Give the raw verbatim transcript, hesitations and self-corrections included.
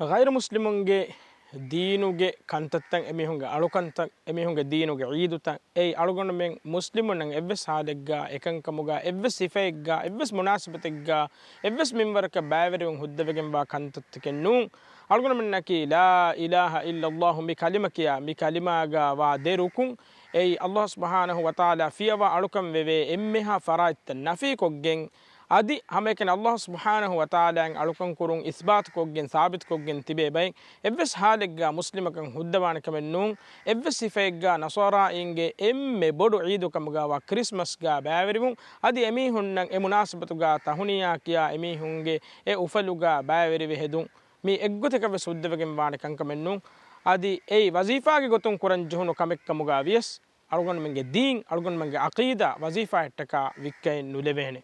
ޣައިރު މުސްލިމުންގެ ދީނުގެ ކަންތައްތައް، އެމީހުންގެ އަޅުކަންތައް، އެމީހުންގެ ދީނުގެ ޢީދުތައް، އެއީ އަޅުގަނޑުމެން މުސްލިމުންނަށް އެއްވެސް ޙާލެއްގަ، އެކަންކަމުގަ، އެއްވެސް ސިފައެއްގަ، އެއްވެސް މުނާސަބަތެއްގަ، އެއްވެސް މިންވަރަކަށް ބައިވެރިވުން ހުއްދަވެގެންވާ ކަންތައްތަކެއް ނޫން. އަޅުގަނޑުމެންނަކީ لا إله إلا الله، މި ކަލިމަ ކިޔާ، މި ކަލިމާގަ ވާ ދެ ރުކުން، އެއީ ﷲ ސުބްޙާނަހޫ ވަތަޢާލާ ފިޔަވާ އަޅުކަން ވެވޭ އެންމެހާ ފަރާތްތައް ނަފީކޮށްގެން، އަދި ހަމައެކަނި ﷲ ސުބްޙާނަހޫ ވަތަޢާލާއަށް އަޅުކަން ކުރުން އިސްބާތުކޮށްގެން، ސާބިތުކޮށްގެން ތިބޭ ބައެއް އެއްވެސް ޙާލެއްގަ މުސްލިމަކަށް ހުއްދަވާނެ ކަމެއް ނޫން. އެއްވެސް ސިފައެއްގަ ނަޞާރާއިންގެ އެންމެ ބޮޑު ޢީދު ކަމުގަ ވާ ކްރިސްމަސްގަ ބައިވެރިވުން، އަދި އެމީހުންނަށް އެ މުނާސަބަތުގަ ތަހުނިޔާ ކިޔާ އެމީހުންގެ އެ އުފަލުގަ ބައިވެރިވެ ހެދުން. މީ އެއްގޮތަކަށް ވެސް ހުއްދަވެގެން ވާނެ ކަންކަމެއް ނޫން. އަދި އެއީ ވަޒީފާގެ ގޮތުން ކުރަން ޖެހުނު ކަމެއްކަމުގަ ވިޔަސް، އަޅުގަނޑުމެންގެ ދީން، އަޅުގަނޑުމެންގެ ޢަޤީދާ ވަޒީފާއަށްޓަކާ ވިއްކައެއް ނުލެވޭނެ.